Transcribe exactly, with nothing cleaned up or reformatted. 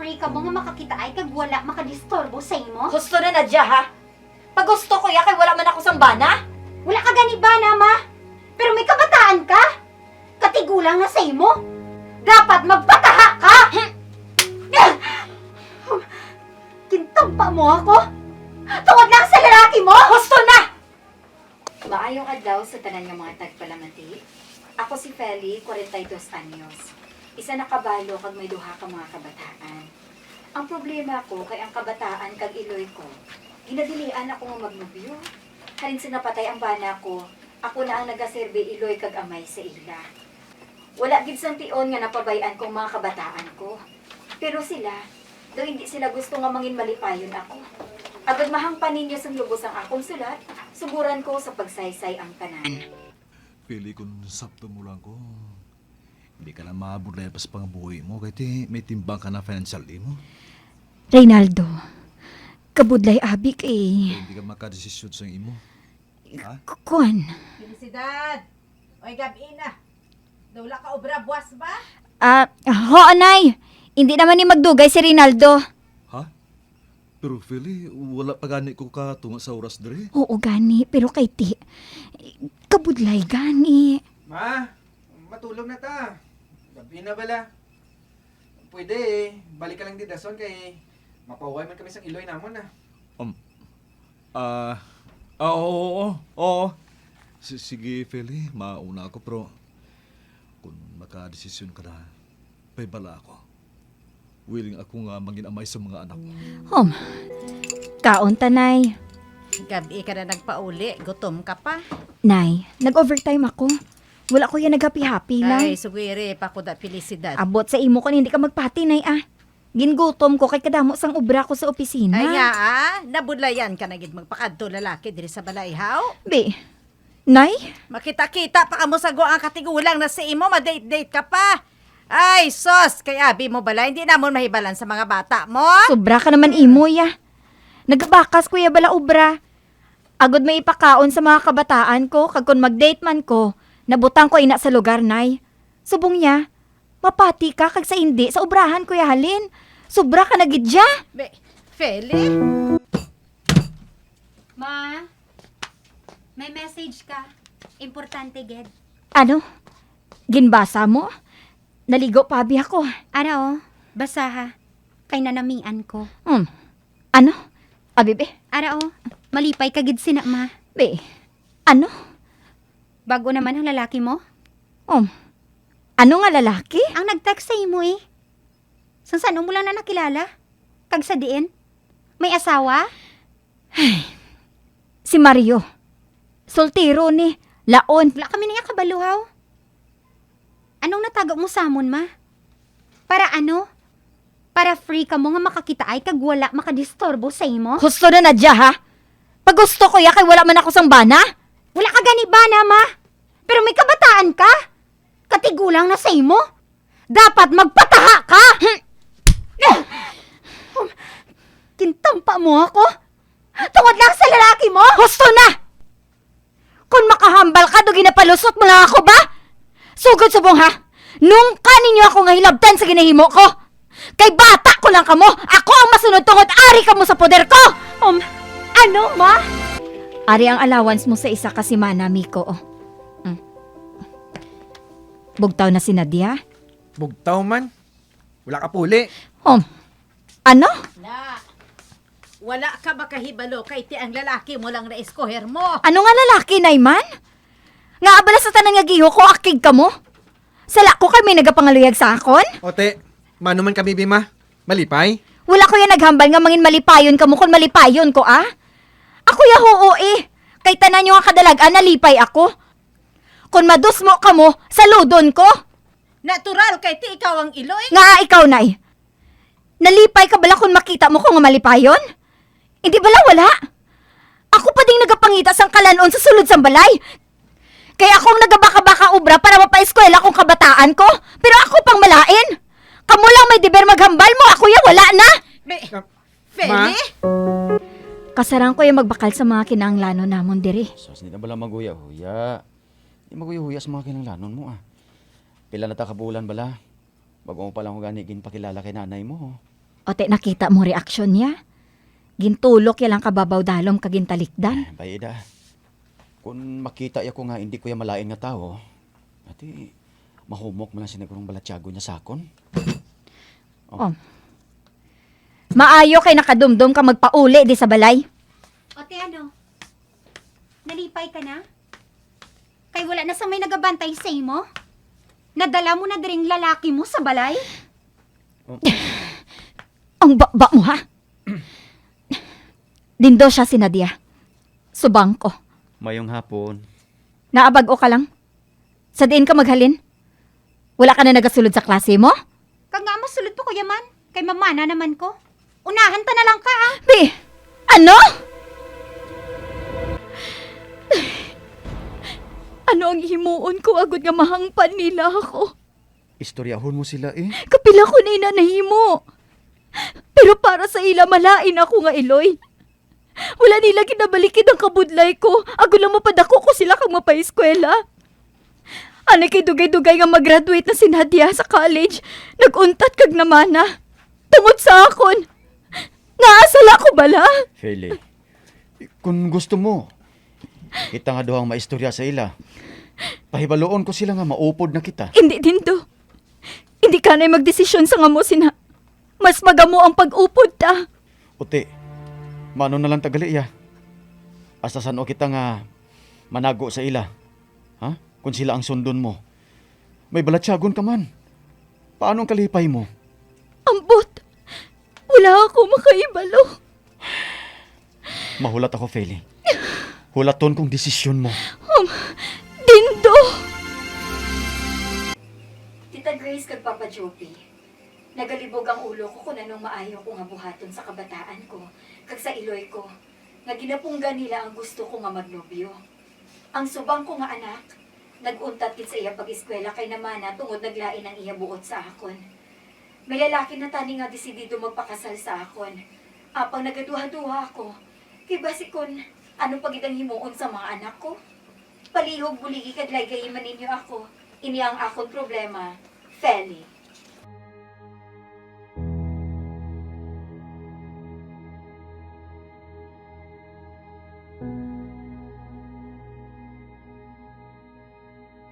Free ka mo nga makakitaay kag wala makadisturbo sa imo? Husto na, Nadia, ha? Pag gusto ko ya kay wala man ako sang bana. Wala ka gani bana, ma. Pero may kabataan ka. Katigulang na sa imo. Dapat magpataha ka. Gintampa mo ako tungod lang sa lalaki mo. Husto na! Maayong adlaw sa tanan nga mga tagpalamati. Ako si Feli, kwarenta y dos anyos. Isa na kabalo kag may duha ka mga kabataan. Ang problema ko kay ang kabataan kag iloy ko, ginadilian ako nga magnobyo. Halin sa napatay ang bana ko, ako na ang nagaserbi iloy kag amay sa ila. Wala gid sang tion nga napabay-an ko ang mga kabataan ko. Pero sila, daw hindi sila gusto nga mangin malipayon ako. Agod mahangpan ninyo sang lubos ang akong sulat, suguran ko sa pagsaysay ang tanan. Feli, kon sabton mo lang ko, hindi ka na mabudlay pa sa pangabuhi mo, kay ti may timbang ka na financially mo. Reynaldo, kabudlay abi kay Kay hindi ka makadesisyon sa imo. Ha? K-, kuwan. Felicidad! Oy, gab-i na. Daw wala ka obra buwas ba? Ah, ho, Nay. Hindi naman ni magdugay si Rinaldo. Ha? Pero, Feli, wala pa gani ko katunga sa oras diri. Oo gani, pero kay ti, kabudlay gani. Ma, matulog na ta. Gab-i na bala. Pwede, balik ka lang di dason kay mapahuway man kami sang iloy namon, ah. Um, ah, ah, oo, oo, oo. Si-, sige, Feli, mauna ako, pero kung makadesisyon ka na, paibala ako. Willing ako nga mangin amay sa mga anak mo. Hom, kaon ta, Nay. Gab-i ka na nagpauli, gutom ka pa. Nay, nag-overtime ako. Wala ko yan naghapi-hapi lang. Ay, sugwiri pa ko da Felicidad. Abot sa imo kon hindi ka magpati, Nay, ah. Gingutom ko kay kadamo sang obra ko sa opisina. Ay nga, ah, nabudlayan ka na gid magpakadto lalaki diri sa balay, haw? Be, Nay? Makita-kita pa kamo sa guang katigulang na sa imo, ma-date-date ka pa. Ay, sus, kay abi mo bala, hindi namon mahibalan sa mga bata mo. Sobra ka naman imo, ya. Nagabakas ko ya bala obra. Agod may ipakaon sa mga kabataan ko, kag kon mag-date man ko, nabutang ko ina sa lugar, Nay. Subong niya, mapati ka kag sa indi sa obrahan ko ya halin. Sobra ka na gid ya. Be, Feli? Ma, may message ka. Importante gid. Ano? Ginbasa mo? Naligo pa abi ako. Ara, oh, basaha. Kay nanamian ko. Hmm. Ano? Abi, be? Ara, oh, malipay ka gid sina, ma. Be, ano? Bago naman ang lalaki mo? Um, ano nga lalaki? Ang nag-text sa imo, eh. Sang san-o mo lang na nakilala? Kag sa diin? May asawa? Si Mario. Soltero ni, laon. Wala kami niya kabalo, haw. Anong natago mo sa amon, ma? Para ano? Para free ka mo nga makakitaay kag wala makadisturbo sa imo? Husto na, Nadia, ha? Pag gusto ko ya kay wala man ako sang bana. Wala ka gani bana, ma. Pero may kabataan ka. Katigulang na sa imo. Dapat magpataha ka. Gintampa mo ako tungod lang sa lalaki mo. Husto na! Kon makahambal ka, do ginapalusot mo lang ako ba? Sugod subong, ha? Nungka ninyo ako nga hilabtan sa ginahimo ko. Kay bata ko lang kamo. Ako ang masunod tungod ari kamo sa poder ko. Um, ano, ma? Ari ang allowance mo sa isa ka semana, Miko, oh. Mm. Bugtaw na si Nadia? Bugtaw man. Wala ka puli. Um, ano? Na, wala ka makahibalo kay ti ang lalaki mo lang na-escoger mo. Ano nga lalaki, Nay, man? Nga abala sa tanan nga giho ko, akig kamo? Sala ko kay may nagapangaluyag sa akon? Ote, mano man kami, Bima? Malipay? Wala ko ya naghambal nga mangin malipayon kamo kon malipayon ko, ah? Ako ya, huo, eh. Kay tanan nyo nga kadalag-an, nalipay ako. Kon madusmo kamo, saludon ko. Natural kay ti ikaw ang iloy. Nga ikaw, Nay? Nalipay ka bala kon makita mo ko nga malipayon? Hindi bala wala? Ako pa ding nagapangita sang kalan-on sa sulod sang balay. Kay ako ang nagabaka-baka obra para mapaeskwela kong kabataan ko. Pero ako pang malain. Kamo lang may deber maghambal mo, ako ya wala na. Be, Ah, Feli? Ma? Kasarang ko ya magbakal sa mga kinahanglanon namon diri. Sus, di na bala maghuya-huya. Di maghuya-huya sa mga kinahanglanon mo, ah. Pila na ta ka bulan bala? Bago mo pa lang ko gani ginpakilala kay nanay mo, oh. O, ti nakita mo ang reaksyon niya? Gintulok iya lang kababaw dalom kag gintalikdan. Eh, bay, Ida, kun makita iya ko nga indi ko iya malain nga tawo, ati, mahumok man lang siguro ang balatyagon niya sa akon. Oh. Oh. Maayo kay nakadumdom ka magpauli di sa balay. O, ti ano? Nalipay ka na? Kay wala na sang may nagabantay sa imo? Nadala mo na diri ang lalaki mo sa balay? Oh. Ang baba mo, ha? Dindo siya si Nadia. Subang ko. Mayong hapon. Naabag-o ka lang? Sa diin ka maghalin? Wala ka na nagasulod sa klase mo? Kag nga masulod pa ko yaman, kay mamana naman ko. Unahan ta na lang ka, ah. Bi, ano? Ano ang himuon ko agod nga mahangpan nila ako? Istoryahon mo sila, eh. Kapila ko na ina nahimo. Pero para sa ila, malain ako nga iloy. Wala nila ginabalikid ang kabudlay ko, agod lang mapadako ko sila kag mapaeskwela. Anay kay dugay-dugay nga mag-graduate na si Nadia sa college, nag-untat kag namana. Tungod sa akon, nga sala ko bala? Feli, kun gusto mo, kita nga duhang maistorya sa ila. Pahibaluon ko sila nga maupod na kita. Hindi, Dindo. Hindi ka na'y magdesisyon sa nga mo sina. Mas magamo ang pag-upod ta. Uti, mano na lang tagali iya. Hasta san-o kita nga manago sa ila? Ha? Kung sila ang sundon mo, may balatyagon ka man. Paano ang kalipay mo? Ambot, wala ako makaibalo. Mahulat ako, Feli. Hulaton kong desisyon mo. Um, Dindo! Tita Grace kag Papa Jopi, nagalibog ang ulo ko kung anong maayo ko nga buhaton sa kabataan ko kag sa iloy ko, nga ginapunggan nila ang gusto ko nga magnobyo. Ang subang ko nga anak, nag-untat gid sa iya pag-eskwela kay namana tungod naglain ang iya buot sa akon. May lalaki na tani nga desidido magpakasal sa akon. Apang nagaduha-duha ako, kay basi kon ano pa gid ang himuon sa mga anak ko. Palihog, buligi kag laygayi man ninyo ako. Ini ang akon problema, Feli.